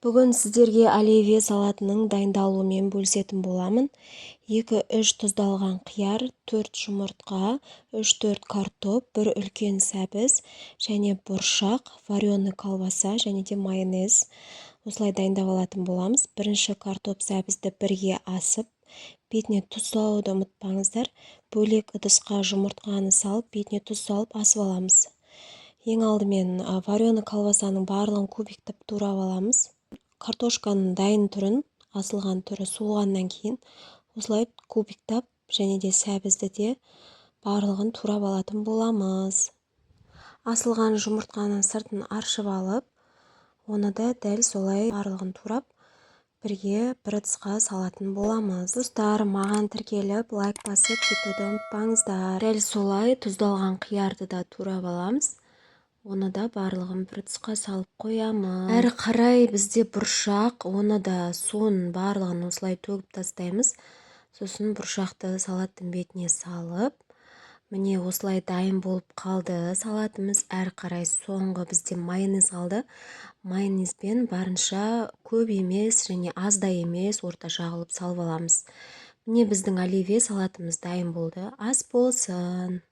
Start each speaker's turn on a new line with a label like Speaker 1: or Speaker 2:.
Speaker 1: Бүгін сіздерге оливье салатының дайындалуымен бөлісетін боламын. 2-3 тұздалған қияр, 4 жұмыртқа, 3-4 картоп, 1 үлкен сәбіз және бұршақ, вареный колбаса және де майонез. Осылай дайындап алатын боламыз. Бірінші картоп, сәбізді бірге асып, бетіне тұз салуды ұмытпаңыздар. Бөлек ыдысқа жұмыртқаны салып, бетіне тұз салып асып аламыз. Ең алдымен вареный колбасаның барлығын кубиктеп турап аламыз. Картошканың дайын түрін, асылған түрі суығаннан кейін осылай кубиктап және де сәбізді де барлығын турап алатын боламыз. Асылған жұмыртқаның сыртын аршып алып, оны да дәл солай барлығын турап, бірге бір ыдысқа салатын боламыз. Достар, маған тіркеліп, лайк басып кетуді ұмытпаңыздар. Дәл солай тұздалған қиярды да турап аламыз. Оны да барлығын бір ыдысқа салып қоямыз. Әрі қарай бізде бұршақ, оны да суын барлығын осылай төгіп тастаймыз. Сосын бұршақты салаттың бетіне салып, міне, осылай дайын болып қалды салатымыз. Әрі қарай соңғы бізде майонез қалды. Майонезбен барынша көп емес және аз да емес, орташа қылып салып аламыз. Міне, біздің оливье салатымыз дайын болды. Ас болсын!